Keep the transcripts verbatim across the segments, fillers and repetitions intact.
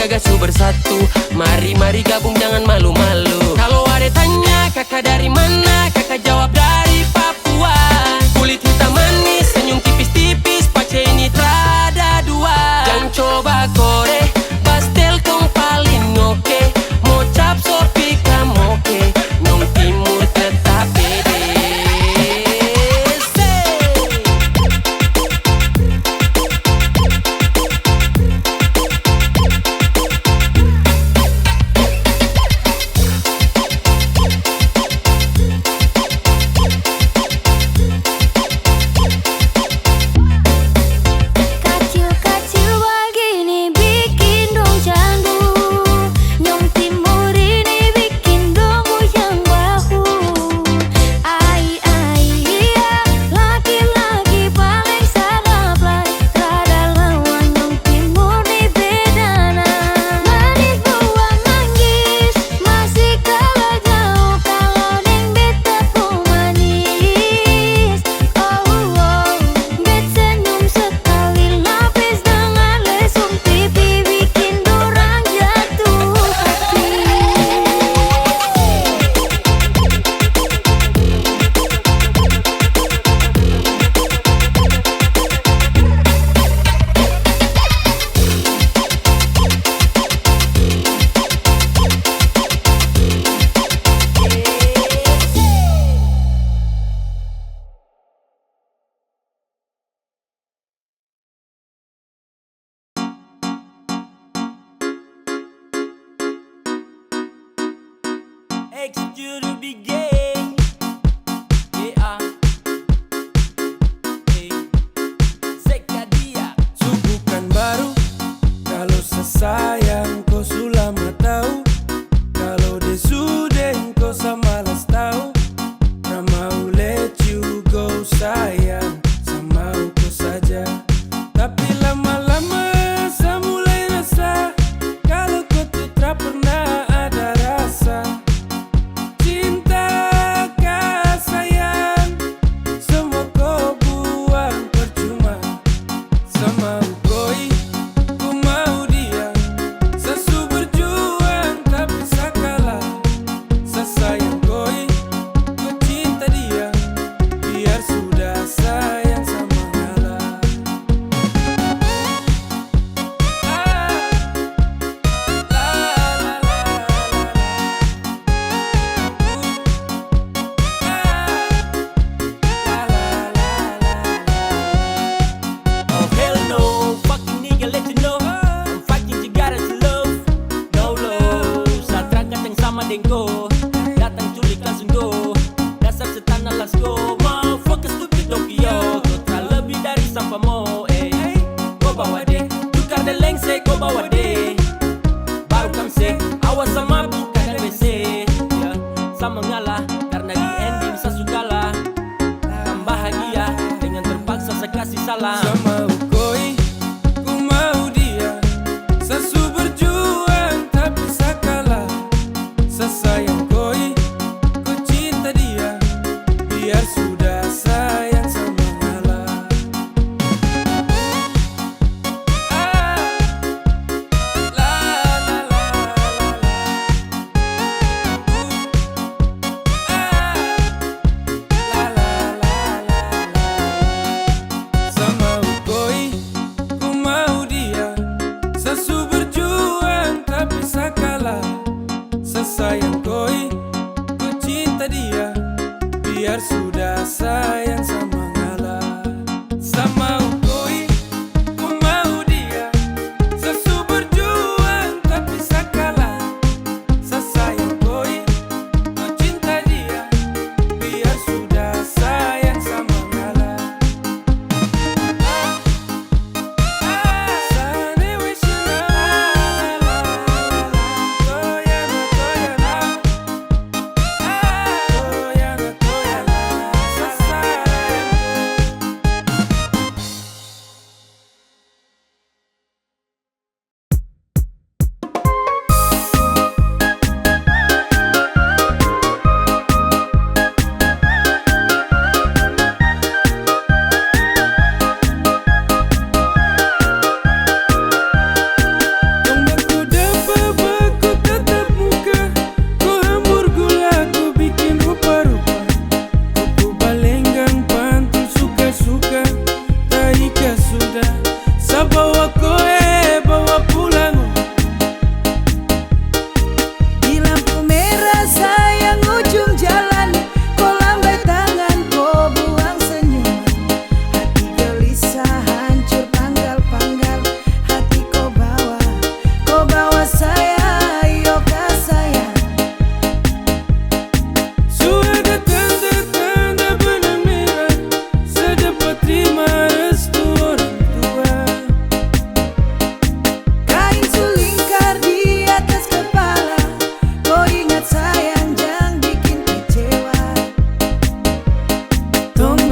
Jaga su bersatu, mari, mari gabung, jangan malu-malu. Kalau ada tanya, kakak dari mana? Kakak jawab dari Papua. Kulit hitam manis, senyum tipis-tipis, Pace ini trada dua. Jang coba kore, Pastel tong paling oke. Mo cap sorpi kam oke, Nyong Timur tetap pede. Kacil-kacil bagini bikin dong candu. Nyong Timur ini bikin dong bujang bahu. Ai, ai, iya, laki-laki paling sadap lai. Rada lawan Nyong Timur ni bedana. Manis buah manggis, masih kalah jauh kalau deng beta pu manis. Oh, oh, bet senyum sekali lapis dengan lesung pipi bikin dorang jatuh hati. Executive Big Gang. Yeah. Hey. Seka dia. Su bukan baru, kalau sa sayang ko su lama tau. Kalau de su deng ko sa malas tau. Ra mau let you go sayang, sa mau ko saja. Tapi lama-lama sa mulai rasa, kalau ko tu tra pernah ada rasa. Cinta ka sayang, semua ko buang percuma. Sa mau koi, ko mau dia. Sa su berjuang, tapi sa kalah. Sa sayang koi, ko cinta dia. Biar sudah sayang sa mengalah. Ah, la, la, la, la, la. Oh hell no, fucking nigga, let you know I'm fucking you gotta love. No low, sa tra kacang sama deng ko. Datang culik langsung go. Dasar setan alas go. Motherfucker stupid dong yo. Ko tra lebih dari sampah mo, eh. Ko bawa de, tukar de lengse, ko bawa de. Baru kam se, awas sama buka dan W C. Ya, sa mengalah, karena di ending sa su kalah. Tambah bahagia, dengan terpaksa sa kasih salam. Sa mau koi, ko mau dia. Sa su berjuang, tapi sa kalah. Sa sayang koi, ko cinta dia. Biar sudah sayang sa mengalah.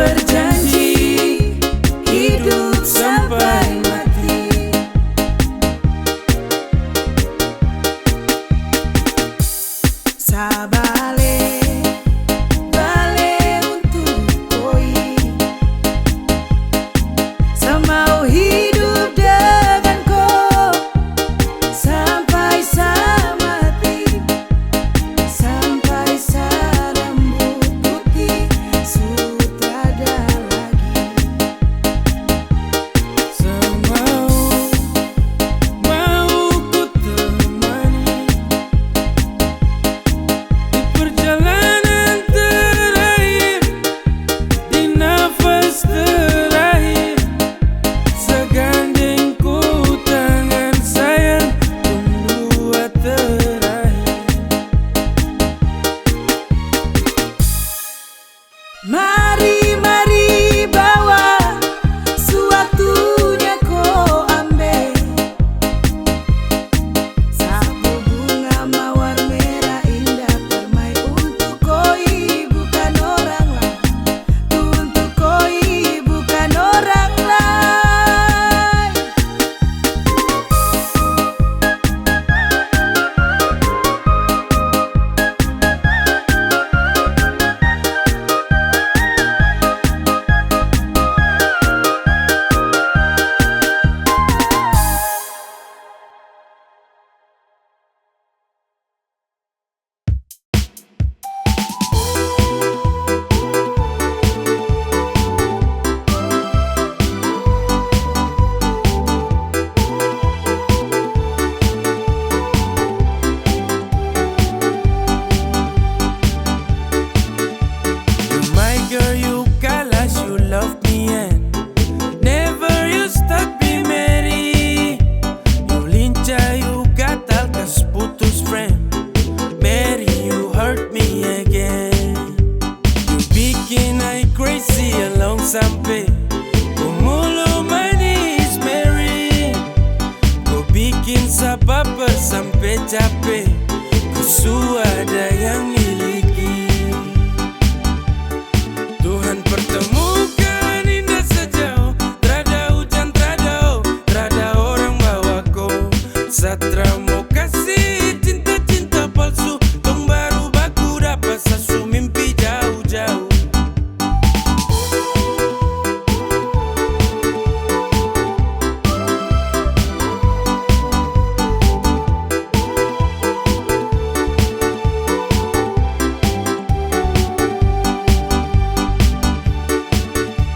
Berjanji hidup sampai mati. Sa bale, bale untuk koi. Sa mau hidup dengan ko sampai sa mati, sampai sa rambut putih su tiada lagi. Sa mau, mau ku temani di perjalanan terakhir, di nafas terakhir, sa gandeng ko tangan sayang, tunggu terakhir. Mari, mari bawa, sewaktunya ko ambil. Sapu bunga mawar merah indah permai untuk koi, bukan orang lain. Untuk koi, bukan orang lain. You my girl, you kalas, you love me and never you stop be merry. You lincah, you gatal, kas putus friend. Merry, you hurt me again. You bikin I crazy along sampe. Ko mulu manis, Merry. Ko bikin sa baper sampe cape. Ku su ada yang miliki. Tuhan pertemukan indah sejauh, trada hujan, trada, oh, trada orang bawa ko. Satra mo kasih cinta-cinta palsu, tong baru baku dapa, sa su mimpi jauh-jauh.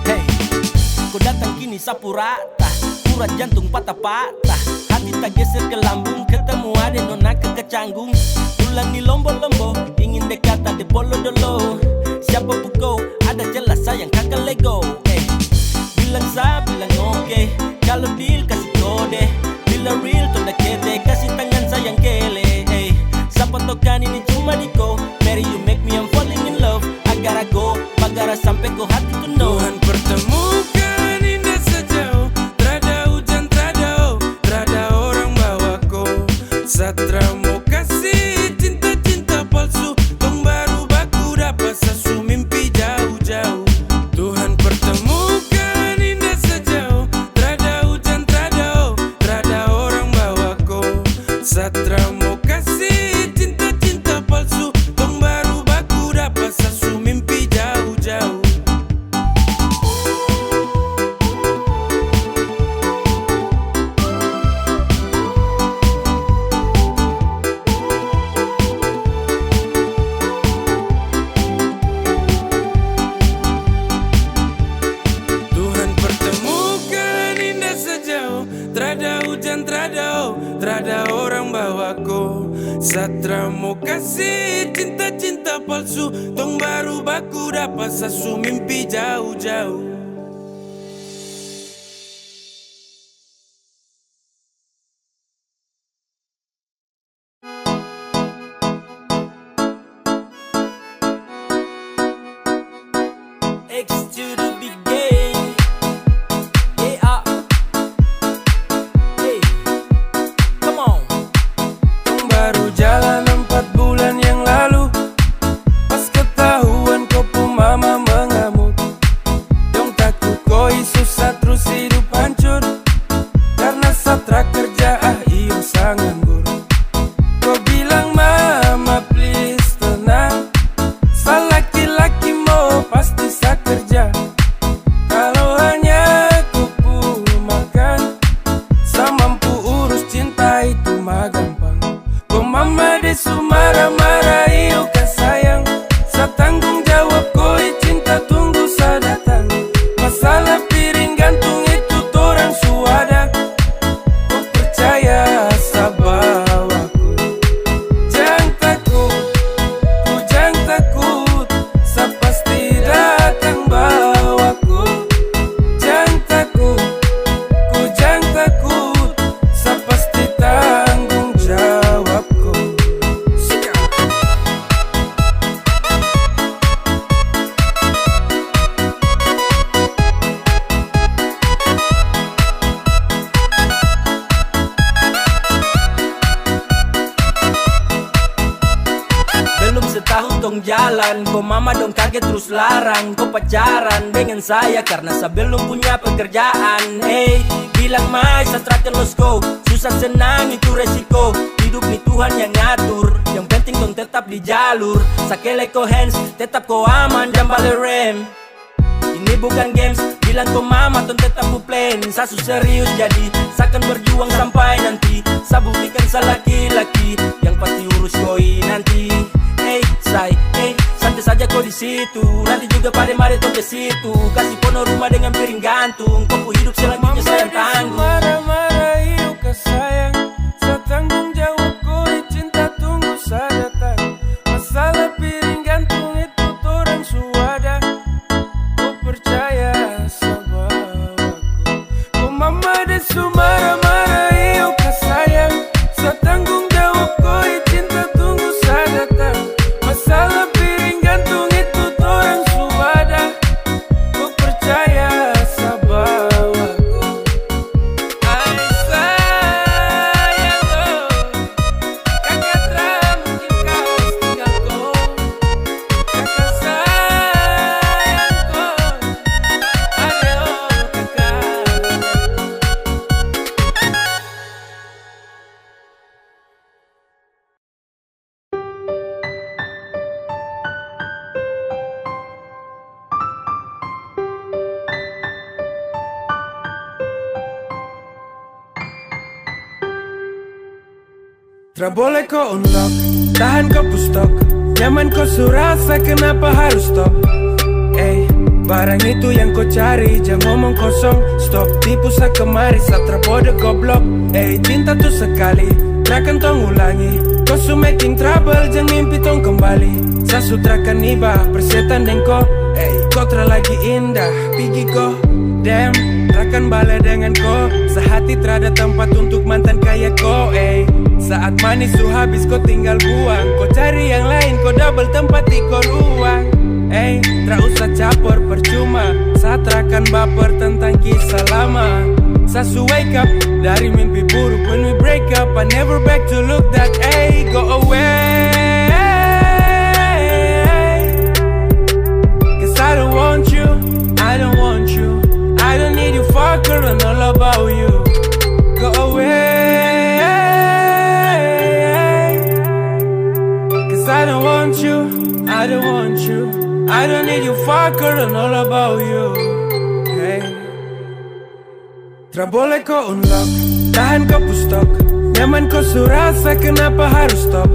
Hey, ko datang kini sapu rata, urat jantung patah-patah, hati tageser ke lambung, ketemu ade nona ke kecanggung, pulang ni lombo-lombo, ingin dekat ade bolo dolo, siapa pukau, ada jelas sayang kaka lego, eh, bilang sa bilang oke, kalo deal kasih kode, bila real tong dakete, kasih tangan sayang kele, eh, sapa tau kan ini cuma di ko, Merry you make me I'm falling in love, agar aku, bagara sampe ko hati ko no. Tuhan pertemukan indah sejauh, trada hujan, trada, oh, trada orang bawa ko. Satra mo kasih cinta-cinta palsu, tong baru baku dapa, sa su mimpi jauh-jauh. Tuhan pertemukan indah sejauh, trada hujan, trada, oh, trada orang bawa ko. Satra mo kasih cinta-cinta palsu, tong baru baku dapa, sa su mimpi jauh-jauh. Tuhan pertemukan indah sejauh, trada hujan, trada, oh, trada orang bawa ko. Satra mo kasih cinta-cinta palsu, tong baru baku dapa, sa su mimpi jauh-jauh. X to the big game. Yeah. Hey. Come on. Baru jalan empat bulan yang lalu, pas ketahuan ko pu mama mengamuk. Ko mama dong kaget terus larang ko pacaran dengan saya karena sa belum punya pekerjaan. Hey, bilang mai sa trakan los go, susah senang itu resiko. Hidup ni Tuhan yang ngatur, yang penting dong tetap di jalur. Sa kele ko hands, tetap ko aman, jam bale rem. Ini bukan games, bilang ko mama ton tetap ku plan. Sa su serius jadi, sa akan berjuang sampai nanti. Sa buktikan sa laki-laki, yang pasti urus koi nanti. Hey, say, hey, santai saja ko di situ. Nanti juga pada mari tong ke situ. Kasih pono rumah dengan piring gantung. Ko pu hidup selanjutnya saya yang tanggung. Marah-marah iyo ka sayang. Sa tanggung jawab koi cinta tunggu sa datang. Masalah piring gantung itu torang su ada. Ko percaya sa bawa ko. Ko mama de su marah-marah iyo ka sayang. Sa tanggung jawab koi cinta tunggu sa datang. Masalah piring gantung itu torang su ada. Ko percaya sa bawa ko. Ai sayang ko. Kaka tra mungkin kas tinggal ko. Kaka sayang ko. Ade o kaka. Tra boleh ko unlock, tahan ko pu stok. Nyaman ko su rasa, kenapa harus stop? Ey, barang itu yang ko cari, jang ngomong kosong. Stop tipu sa kemari, sa tra bodoh goblok. Ey, cinta tu sekali, trakan tong ulangi. Ko su making trouble, jang mimpi tong kembali. Sa su trakan iba, persetan deng ko. Ey, ko tra lagi indah, pigi ko. Damn, trakan bale dengan ko. Sehati trada tempat untuk mantan kaya ko, ey. Saat manis su habis ko tinggal buang. Ko cari yang lain, ko double tempat di ko ruang. Ey, tra usah capor percuma. Sa trakan baper tentang kisah lama. Sa su wake up dari mimpi buruk when we break up. I never back to look that, ey, go away. Cause I don't want you, I don't want you. I don't need you, fucker, and all about you. Go away. Cause I don't want you, I don't want you. I don't need you, fucker, and all about you. Hey. Tra boleh ko unlock, tahan ko pu stok. Nyaman ko su rasa, kenapa harus stop?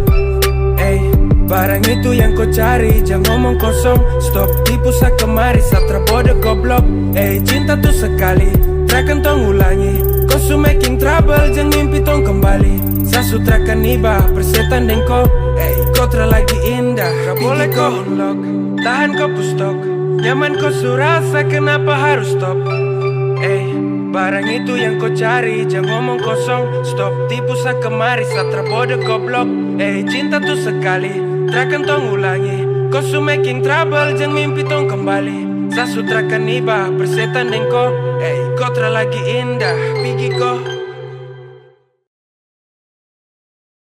Ey, barang itu yang ko cari, jang ngomong kosong. Stop tipu sa kemari, sa tra bodoh goblok. Ey, cinta tu sekali, trakan tong ulangi. Ko su making trouble, jang mimpi tong kembali. Sa su trakan iba, persetan deng ko. Ey, ko tra lagi indah, tra boleh ko unlock, tahan ko pu stok. Nyaman ko su rasa, kenapa harus stop? Ey, barang itu yang ko cari, jang ngomong kosong. Stop tipu sa kemari, sa tra bodoh goblok. Ey, cinta tu sekali, trakan tong ulangi. Ko su making trouble, jang mimpi tong kembali. Sa su trakan iba, persetan deng ko. Ey, ko tra lagi indah, pigi ko.